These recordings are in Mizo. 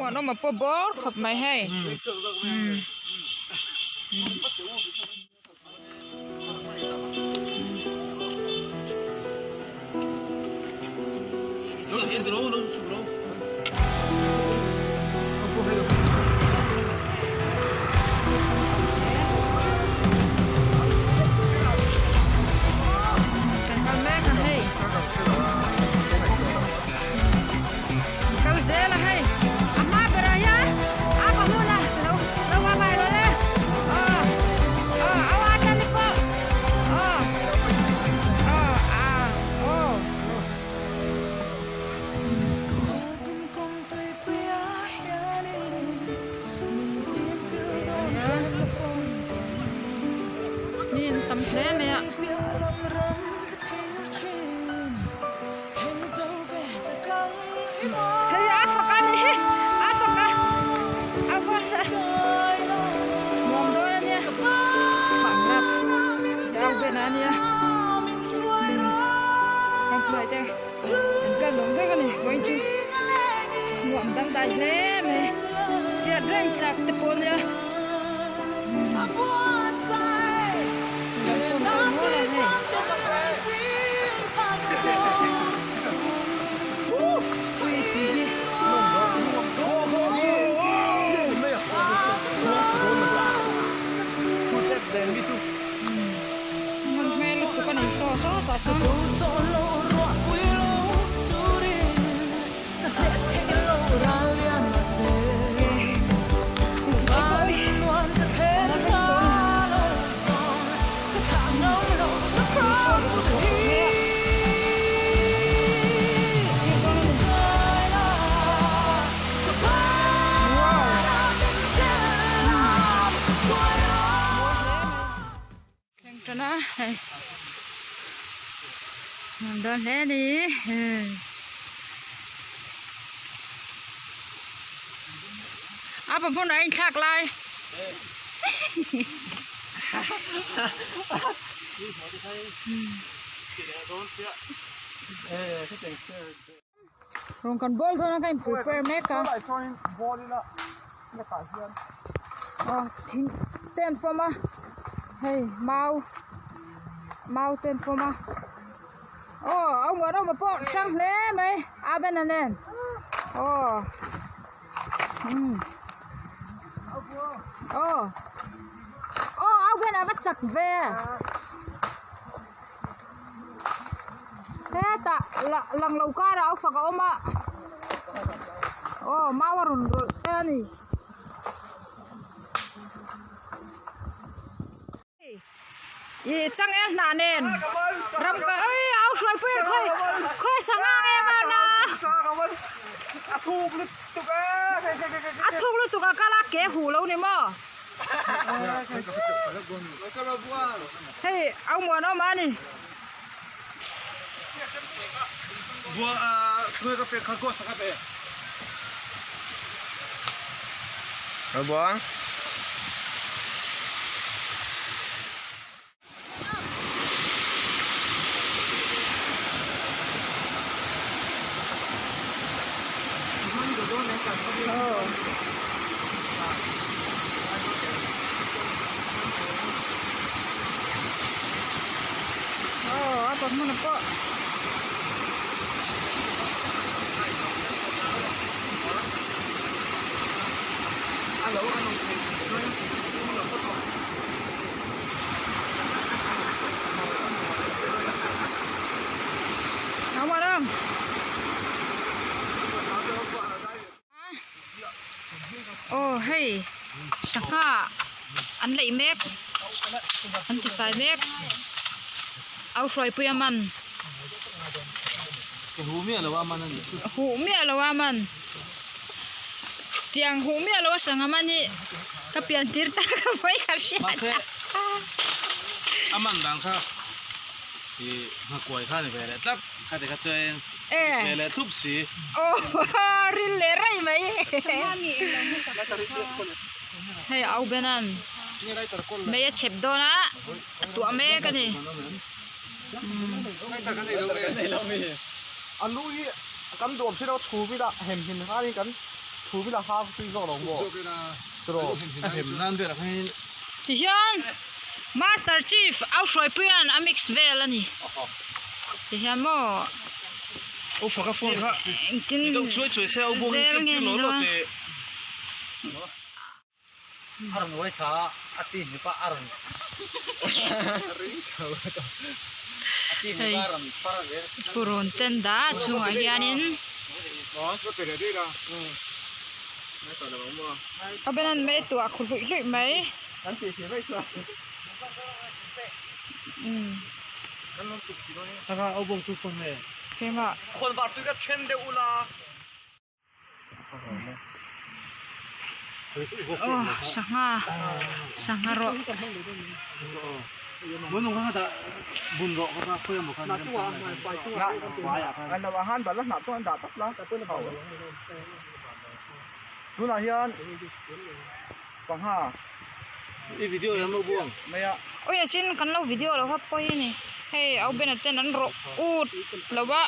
muanawm a pawh bawr khawp mai hei umm. Kan kal mek a hei. Kal zel a hei. A hma berah hian a pa hmun a lo lo va ngai lo le. Aw aw au a tan ni pawh. Aw aw a aw. Mi an tam hle mai a. Hei a fak a ni hi a fak a a boss a nuam dawn a nia pangrat dau ben a nia kan hruai te an kal lawm vek a ni vawiin chu nuam dangdai hle mai hriat reng tlak te pawh a nia. Thleng tan a hei nuam dawn hle a ni a pa hmun ah a inthlak lai Rawn kan bawl dawn a ka in prepare mek a aw thing te an fawm a hei mau mau te an fawm a aw a uar awm pawh hrang hle mai a ben a nen aw umm aw aw au ben a va chak ve. Hetah lang lo karah a fak a awm a aw mau a rawn rawlh te a ni. Ih changel hnah nen ram ka ei au hruai pui an khawi khawi sangha nge man a a thuk lutuk a kal a ke huh lo ni maw. Hei au muan awm a ni. Aw a pa hmun pawh. Aw hei sangha an leih mek an ti fai mek au hruaipui a man huh miah lo a man tiang huh miah lo a sangha man hi ka pian tir ta ka vawi khat hriat a man dan kha ih nghakuai kha a ni ve leh tlat khati kha chuan Ve leh thup si. Aw ril leh raih mai. Hei au Benan mei a chhep dawn a a tuah mek a ni. Alu hi kan duam si lo chhum ila hem him khanin kan. A hem nan ber ah hian Tihian Master Chief au hruaipuia'n a mix vel a ni. Tihian maw Au faka phone kha engtin deuh chuai chuai se au buang zel kem nge tir ni lo lo dawn. teh. A rawn uai tha a, a ti hnipa a rawn a ti hnipa a rawn far zel. Purun ten dah chhungah hianin Obenan mei tuah khu hluih hluih mai. Keimah. Aw sangha sangha rawh. Ui a chin kan lo video lo kha pawi a ni hei au bena ten an rawh ut lo a.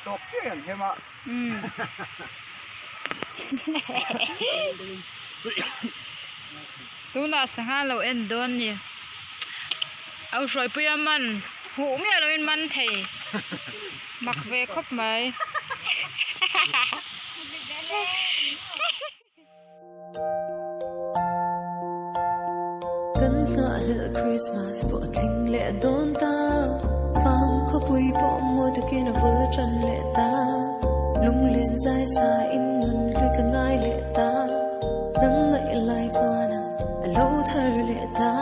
Tawk chiah an hem a. Tunah sangha lo en dawn ni. Au hruaipuia man huh miah loin man thei mak ve khawp mai. Kan nghahhlelh Christmas pawh a thleng leh dawn ta Vang khawpui pawh mawi takin a vul tan leh ta Lunglen zai sa in nun hlui ka ngai leh ta Nang ngaih lai puana a lo thar leh ta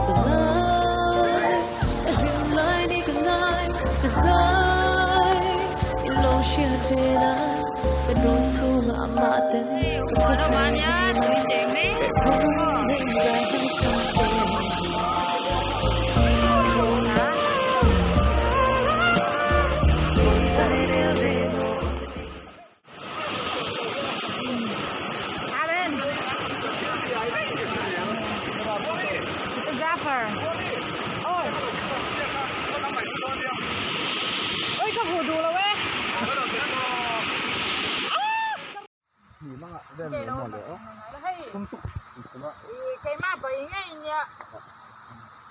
Ka ngai ka hlim lai ni ka ngai ka zai I lo hriat ve na Ka dawt chhungah mah ten ka thawk ve Photographer. Oi. Oi ka hmu duh lo e. Keimah bai ngei nia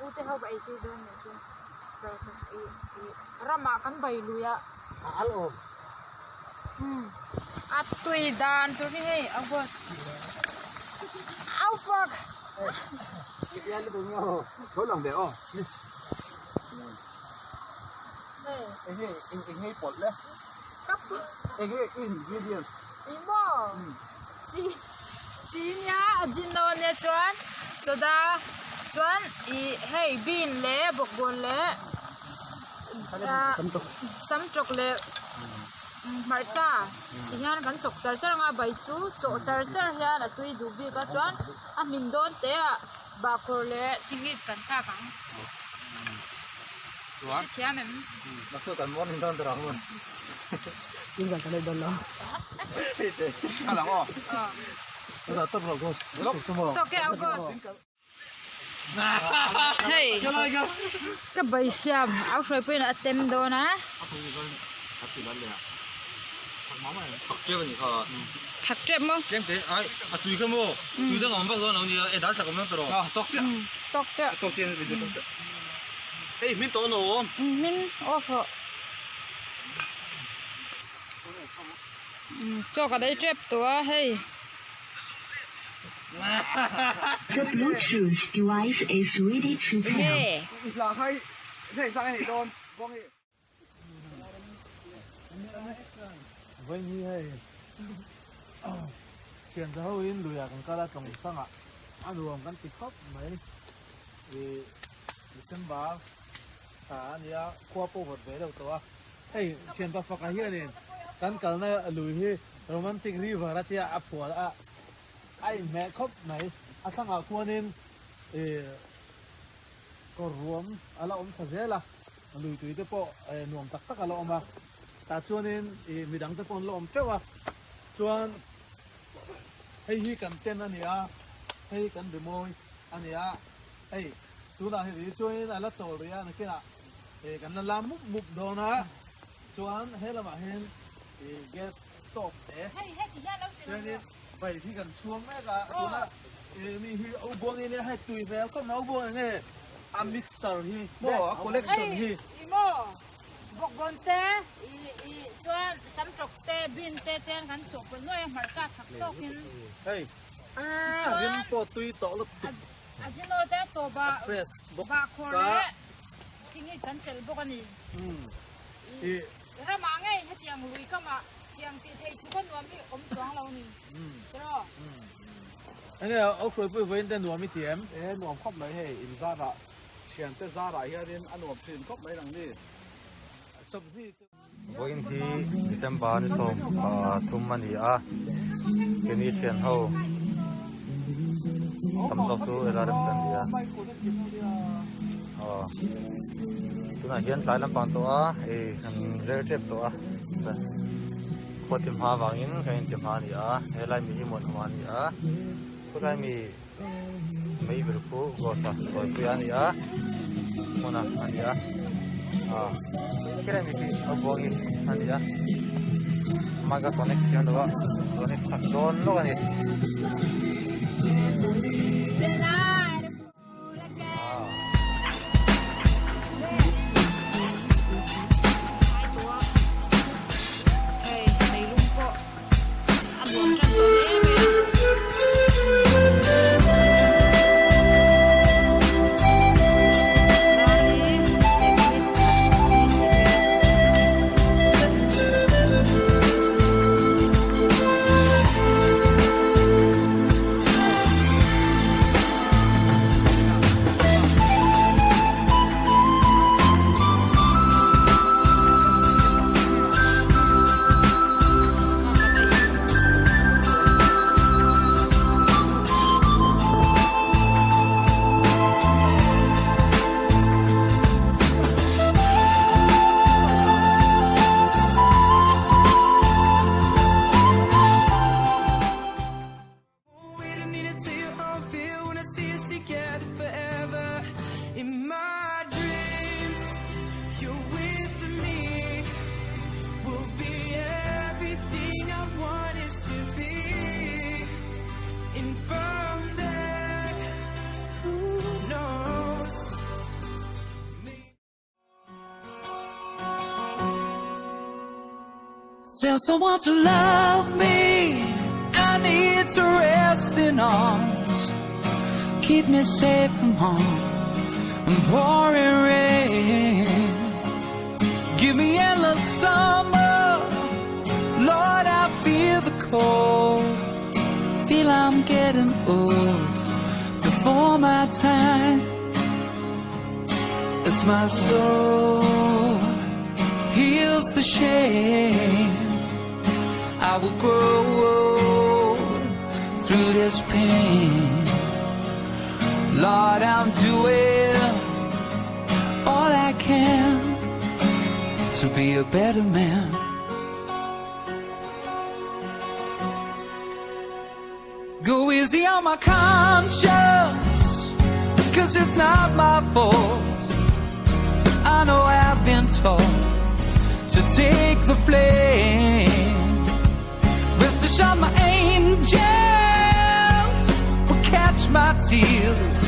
u te ho ka ei tui dawn nih chu ramah kan bai lui a a tui dan tur hi hei August au fuck Ih maw chi chi nia a jin dawn nia chuan soda chuan ih hei bean leh bawkbawn leh ah samtawk leh hmarcha ti hian kan chawk char char ang a bai chu chawh char char hian a tui duh bik a chuan a hmin dawn teh ah bahkhawr leh chingit kan thlak ang hrethiam em. Hei ka bai siam au hruai pawhin a tem dawn a thak tep maw tawk chiah min off rawh. Chaw ka dei tep tawh a hei. The Bluetooth device is ready to pair. Thian za ho in luiah kan kal a tlawng sangah a nuam kan ti khawp mai ih December Tha a nia, khua pawh vawt ve deuh tawh a. Hei thianpa faka hianin kan kalna lui hi Romantic River a tia a phual a, a inhmeh khawp mai. A thlangah khuanin ih kawr ruam a la awm thla zel a, lui tui te pawh nuam tak tak a la awm a. Tah chuanin ih midang te pawh an la awm teuh a, chuan hei hi kan tent a ni a, hei kan rimawi a ni a, hei. Tunah hei hi chuanin a la chawl rih a, nakinah kan la lam mup mup dawn a, chuan he lamah hian ih gas. tawp te. Chuanin bai hi kan chhuang mek a, tuna mi hi au buang in hei tui hmel khawp mai au buang enge a mixer hi maw a collection hi. Ih maw bawkbawn te ih chuan samtawk te bean te ten kan chawhpawlh nuai a hmarcha thak tawkin. Hei a rim pawh tui tawh lutuk. Ajino te tawp a bahkhawr leh thingit kan telh bawk a ni. Ih ramah ngei hetiang lui kamah tiang tih theih thu ka nuam hi awm chuang lo ni. Tiraw? Enge a hruaipui vawiin te nuam i ti em? E nuam khawp mai hei in zarah thiante zarah hianin a nuam thin khawp mai nang ni. Sabzi te. Vawiin hi December ni 13 a ni a, keini thian ho tam zawk chu ela rem kan ni a. Aw tunah hian tlai lampang tawh a, hei kan rel tep tawh a, khua ti hma vangin kan inti hma a ni a, helai mi hi muanawm a ni a, khawlai mi Mei ber khu ghost a tawipui a ni a hmun a a ni a ah khilai mi khi a buangin a ni a maga connect chiang lo a connect sak dawn lawk a ni. Tell someone to love me I need to rest in arms Keep me safe from harm And pouring rain Give me endless summer Lord, I feel the cold Feel I'm getting old Before my time As my soul heals the shame I will grow through this pain Lord, I'm doing all I can To be a better man Go easy on my conscience Cause it's not my fault I know I've been taught To take the blame Rest assured my angels Will catch my tears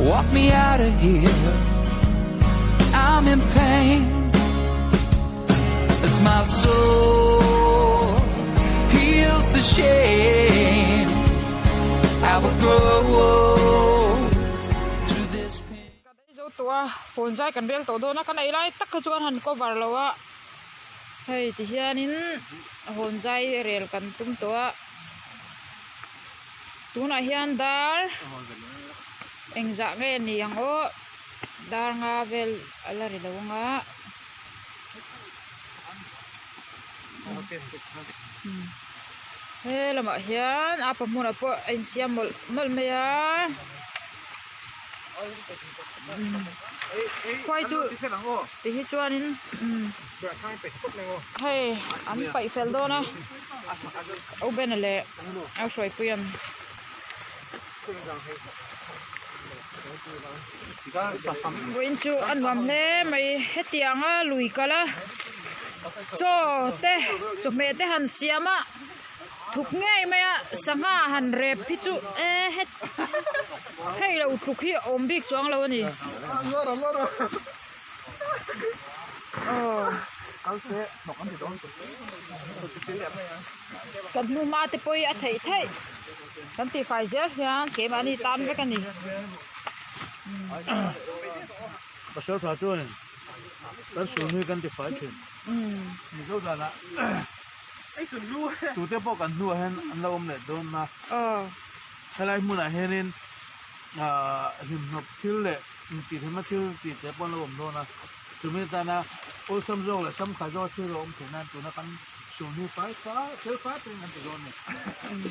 Walk me out of here I'm in pain As my soul heals the shame I will grow through this pain Kan ei zo tawh a, kawn zai kan rel tawh dawn a, kan ei lai tak kha chu an han cover lo a, hei ti hianin hawn zai rel kan tum tawh a, tunah hian dar engzah nge ni ang aw dar nga vel a la ri lo ang a. He lamah hian a pa hmunah pawh a insiam mawlh mawlh mai a khuai chu ti hi chuanin hei an paih fel dawn a U Bena leh a hruaipuia'n. Vawiin chu a nuam hle mai hetianga lui kal a. Chaw te chawhmeh te han siam a thuk ngei mai a sangha han rep hi chu e het hei lo tluk hi a awm bik chuang lo a ni. Kan hnu hma te pawh hi a theih theih kan tih fai zel hian keimahni tan vek a ni. Pasal tha chuan kan sul hi kan ti fai thin. Mizo danah tute pawh kan hnuah hian an lo awm leh dawn a. Helai hmunah hianin hlimhlawp thil leh intihhlimna thil tih te pawh an lo awm dawn a. Chumi atana awlsam zawk leh samkhai zawka thil a awm theih nan tuna kan sul hi fai fai fel fai takin kan ti dawn a ni.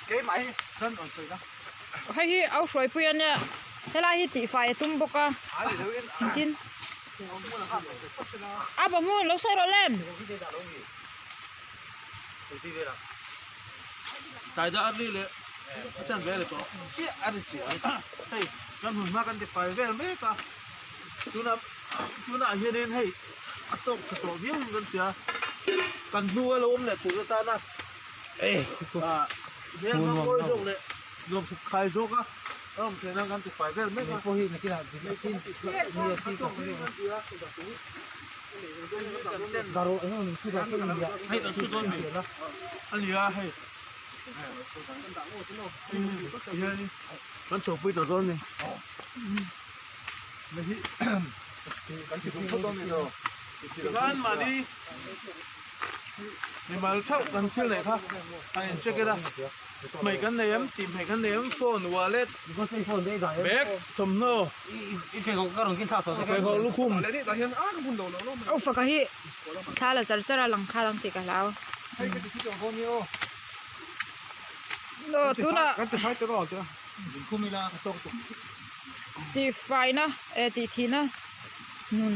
Keimah hi kan rawn sawi na. Hei hi au hruaipui a nia helai hi tihfai a tum bawk a tin a ba hmun lo sawi rawh lem. Taida a ri leh a chan vel tawh chiah a ri chiah hei kan hun hma kan tifai vel mek a tuna tunah hianin hei a tawk tha tawh viau in kan hria kan hnu a lo awm leh tur atana hmel hmang mawi zawk leh nuam thawk khai zawk a a awm theih nan kan ti fai vel mek a hei kan thu dawn mi a ni a hei hian kan chhopui tawh dawn ni tikhan mahni mimal theuh kan thil neih kha a in check ila hmei kan nei em tih hmei kan nei em phone wallet bag thawmhnaw pheikhawk lukhum Aw faka hi thla la char char a lang kha lang tih ka hlau aw tunah tih faina eh tih thihna nun.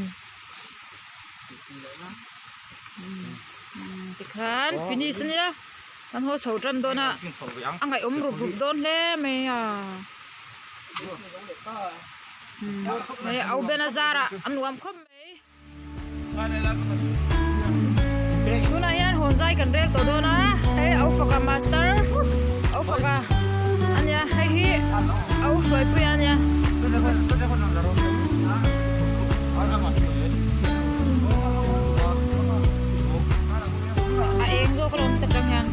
Tikhan finish ania kan haw chho tan dawn a a ngaihawm rup rup dawn hle mai a hei au ben a zarah a nuam khawp mai tunah hian hawn zai kan rel tawh dawn a hei au faka master au faka ania hei hi au hruaipui ania. A eng zawk alawm ta tang hian.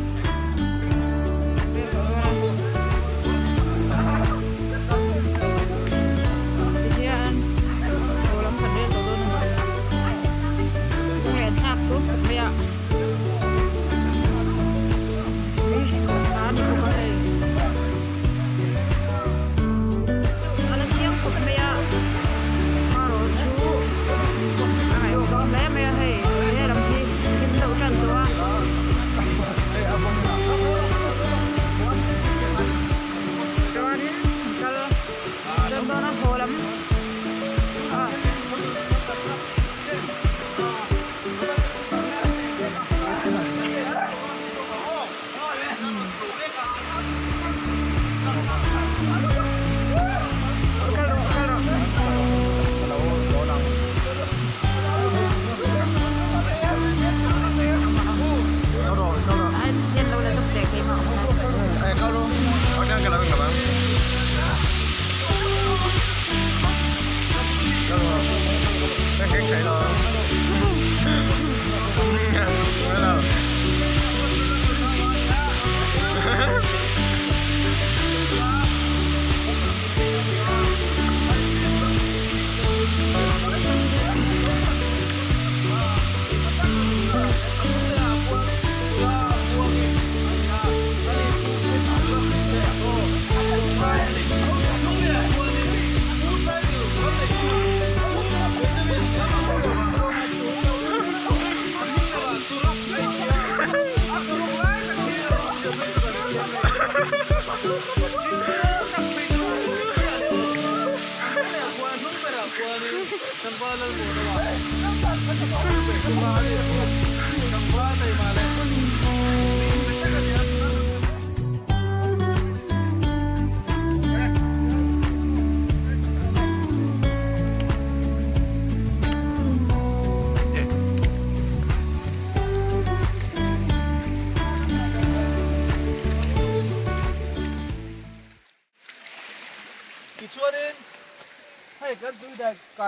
Tihian haw lam kan rel tawh dawn a ni. Lunglen thlak dawn khawp mai a. Ui a ni bawk a hei. A la thiang khawp mai a marawh chu a ngaihawm hle mai a hei he lam hi hlim deuh tan tawh a. Chuanin kal tan dawn a haw lam a.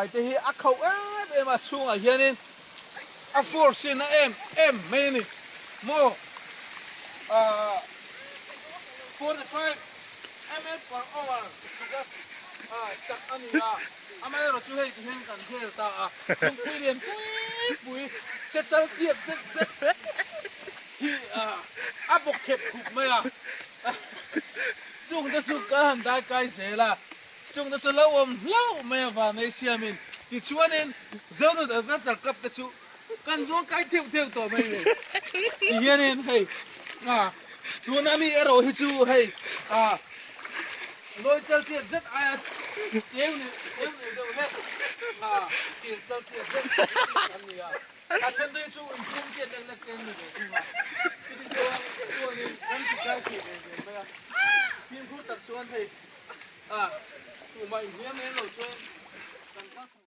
kai te hi a khauh em em a chhungah hianin a force hi na em em mai a ni maw ah 45 ml per hour tluka ah chak a ni a amaherawh chu hei ti hian kan khel ta a lungpui lian pui pui che chal tiat zet zet hi ah a bawk khep khup mai a chung te chu ka han dai kai zel a. Chung te chu lo awm hlauh mai avang ei siamin tichuanin Zonut Adventure Club te chu kan zuang kai theuh theuh tawh mai ni. Tihianin hei ah tuna mi erawh hi chu hei ah Lawi Chaltiat zet aia teu ni teu nei deuh hlek ah Til Chaltiat zet an ni a. A then te chu inthum tiat lek lek te an ni ve thung a. Chuti chuan chuanin kan ti kai thei ve zel mai a. Fimkhur tak chuan hei. A, tumah inhliam lem lo chuan kan kal thei.